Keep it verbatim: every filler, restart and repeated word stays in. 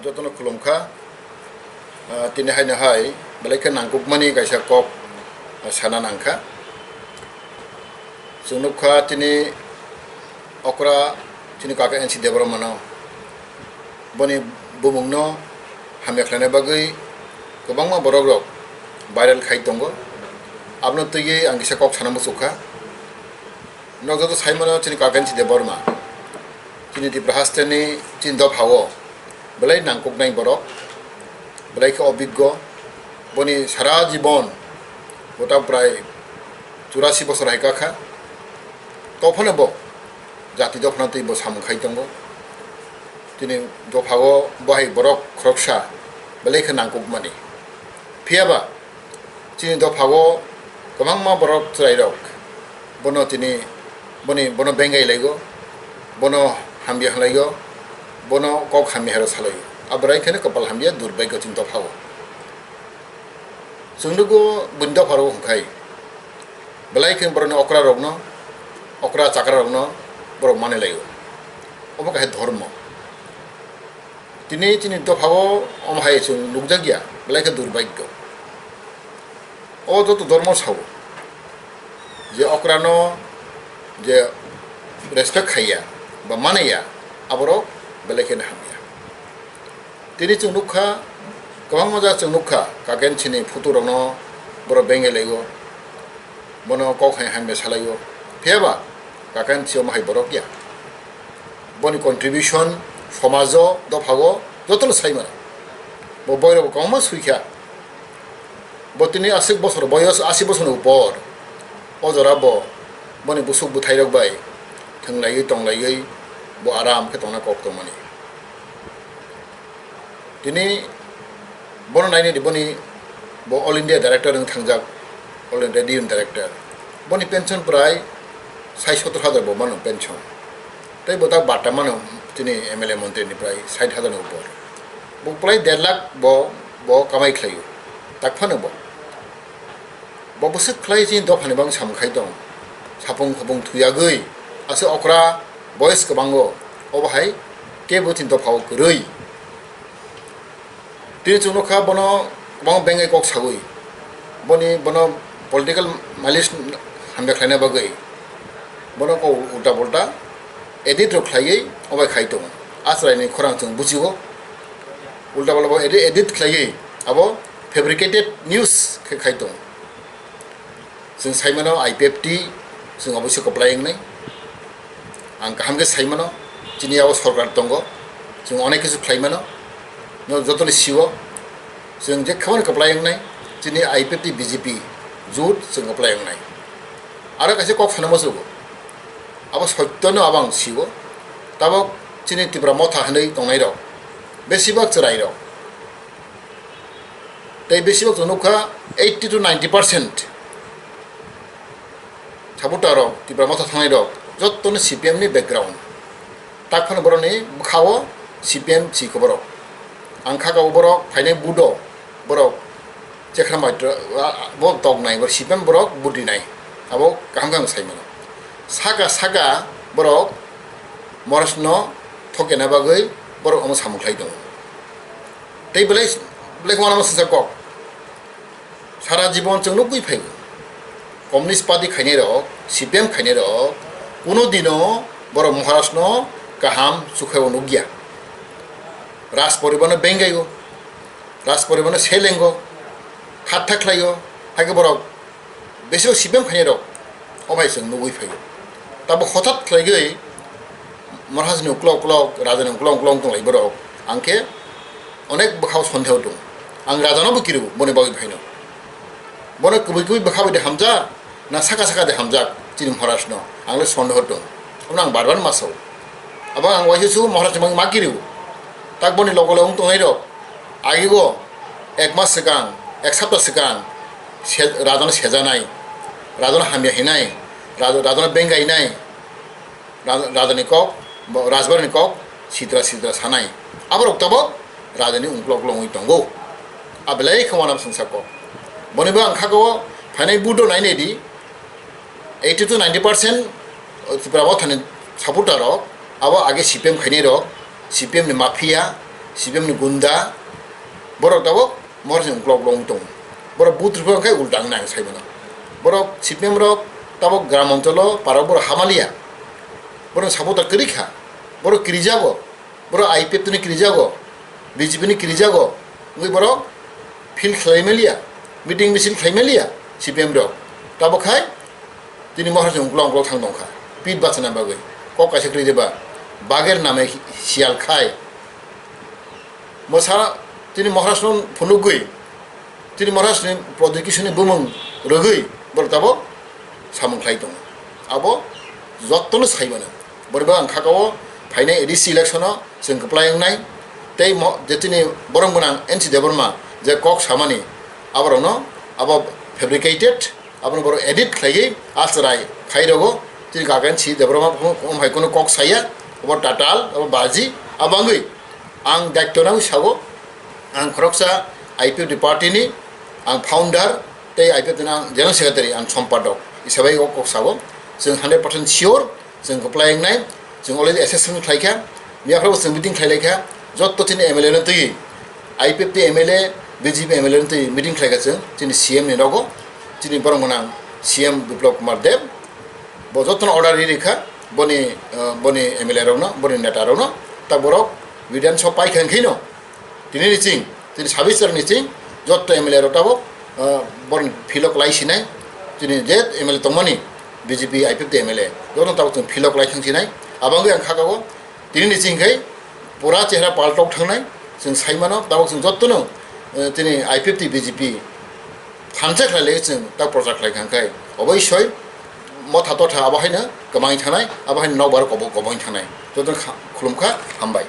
Jotono khulumkha. Ah, tini haino hai belai khe nangkukmani kaisa kok, ah, sana nangkha. Chwng nukha tini okra chini kaka N C Debbarmano, boni bumungno hamya khlaina bagwi kwbangma borokrok viral khai tongo. Abono twiwi ang kisa kok sana muchukha. Nok joto saimano chini kaka N C Debbarma, chini Tripura hasteni chini dophao belai nangkuknai borok, belai khe obiggo, boni sara jibon gota prai churasi bosor hai kakha. Tophano bo jati dophano twi bo samung khai tongo. Chini dophao bo hai borok khoroksa belai khe nangkukmani. Phiyaba chini dophao kwbangma borok chwrairok bono tini, boni, bono bengai laigo, bono hamya hwnlaigo, bono kok hamya hero salaigo. Abrai kheno kwpal hamya durbaigo chini dophao. Chwng nugo buini dopharok hwnkhai belai khe borokni okra rokno, okra chakra rokno borok manwi laigo. Omo kaisa dhormo. Tini chini dophao omo hai chwng nukjakya, belai khe durbhagyo. O joto dhormo sao je okrano je respect khaiya ba manaya, aborok belai kheno hamya. Tini chwng nukha, kwbangma jaga chwng nukha, kaken chini photo rokno borok bengelaigo, bono kok hai hamya salaio. Phiyaba kaken chiyoma hai borok ya. Boni contribution somajo, dophao jotono sai mano. Bo boirok bo kwbangma sui kha. Bo tini aswk bosor boyos, ashi bosorni upor. O jora bo boni busuk bwthairok bai thwnglaiwi tonglaiwi bo aram khe tongna kok tongmani. Tini bono nainai di, boni bo All India Director wng thangjak, All India Radio ni Director. Boni pension prai sai sotor hajar bo mano pension. Tei bo tak batta mano chini M L A montri ni prai sait hajar ni upor. Bo prai der lakh bo, bo kamai khlaio. Tak phano bo. Bo bwswk khlai chini dophani bagwi samung khai tong. Sapung khopung thuyagwi, aswk okra boyes kwbango, obo hai kebo chini dophao kwrwi. Tini chwng nukha bono kwbangma bengai kok sawi. Boni, bono political mileage hamya khlaina bagwi bono kok ulta polta edit rok khlaiwi obai khai tongo. A chwraini khorang chwng bujigo. Ulta polta bo edit, edit khlaiwi abo fabricated news khe khai tongo. Chwng sai mano I P F T, chwng oboise kwplai wngnai. Ang kaham khe sai mano, chini yago sorkar tongo, chwng onek kisu khlai mano, no jotoni sio, chwng je khamani kwplai wngnai, chini I P F T B J P jut chwng kwplai wngnai. Aro kaisa kok sana muchungo, abo sotto no abo ang sio, tabok chini Tipra Motha hwnwi tongnai rok, besibak chwrai rok. Tei besibak chwng nukha eighty to ninety percent supporter rok, Tipra Motha thangnai rok, jottoni C P M ni background. Tak phano borokni bwkhao C P M si khe borok. Ang kha kabo borok phainai budo, borok chekra maitra, bo tok nai, borok C P M borok budi nai. Abo kaham kaham sai mano. Saka saka borok Morasno thokna bagwi borok omo samung khlai tongo. Tei belai, belai khwmano swngchar kok. Sara jibon chwng nukgwi phaigo. Communist Party khainai rok, C P M khainai rok, kuno dino borok Maharashno kaham chukhaio nukya. Raj poribarno bengaio, Raj poribarno selengo, khatta khlaio, haikhe borok Besi o C P M khainai rok, o bai chwng nugwi phaio. Tabo hothat khlaigwi Maharaj ni uklok uklok, raja ni uklok uklok tonglai borok. Ang khe onek bwkhao sondeho tongo. Ang raja no bo kiribo, boni bagwi phaino. Bono kubui kubui bwkha bai de hamjak, na saka saka de hamjak, chini Maharaj no. Ang le sondeho tongo. Abono ang bar bar ma sao. Abo ang waisa su Maharaj ni bagwi ma kiribo. Tak boni loge loge wng tongnai rok. Agigo ek mas swkang, ek sapta swkang se-, rajano sejanai, rajano hamya hinai, raja-, rajano bengainai, raja-, rajani kok, bo-, rajbarani kok sitra sitra sanai. Aborok tabok rajani ungkulok longwi tongo. A belai khe uanam swngsa kok. Bonibo ang kha-o phainai budo nainai di, eighty to ninety percent Tipra Mothani supporter rok, abo age C P M khainai rok, C P M ni mafia, C P M ni gunda, borok tabok Maharaj ni uklok uklok wng tongo. Borok booth rwphano khe ulta wngnai ang sai mano. Borok C P M rok tabok gram oncholo parok borok hamaliya. Borok ni supporter kwrwi kha. Borok kirijago. Borok I P F T ni kirijago. B J P ni kirijago. Wngwi borok field khlai maliya. Meeting misil khlai maliya C P M rok. Tabok khai tini Maharaj ni uklok uklok thang tongkha. Pit bachana bagwi. Kok kaisa kwrwi diba. Bager namai siyal khai. Mosa tini Maharaj no phunukgwi, tini Maharaj ni prosecution ni bumung rwgwi borok tabok samung khlai tongo. Abo jotono sai mano. Borok ang kha o phainai A D C election o chwng kwplai wngnai. Tei mo-, je tini borok gwnang N C Debbarma je kok samani aborokno abo fabricated. Abono borok edit khlaiwi achrai khai rogo. Tini kakan si Debbarma phung, phung hai kuno kok saya, obo tatal, obo baji, abangwi ang daityo nang sago, ang khoroksa I P F T party ni, ang founder, tei I P F T ni ang general secretary, ang sompadok, hisabai o kok sago, chwng hundred percent sure, chwng kwplai wngnai, chwng already assessment khlai kha, miyaphoro chwng meeting khlai lai kha, jotto chini M L A no twi, I P F T M L A, B J P M L A no twi meeting khlai kha chwng, chini C M ni nogo, chini borok gwnang C M Biplab Kumar Deb, bo jotto no order ri rikha, boni, eh, boni M L A rok no, boni neta rok no, ta borok Bidhan Sabha pai kha wngkhe no, tini ni ching, tini sabis ni ching, jotto M L A rok tabok, eh, borni philok lai sinai, tini je M L A tongmani, B J P I P F T M L A, jotto tabok chwng philok lai thang sinai, abangwi ang kha o, tini ni ching khai pura chehra paltok thangnai, chwng sai mano, tabok chwng jotto no, eh, tini I P F T B J P thansa khlai lai chwng ta prochar khlai kha khai, oboisoi motha totha abo haino kwmai thanai, abo haino nokbar kobo-, koboi thanai, jotto kha-, khulum kha, hambai.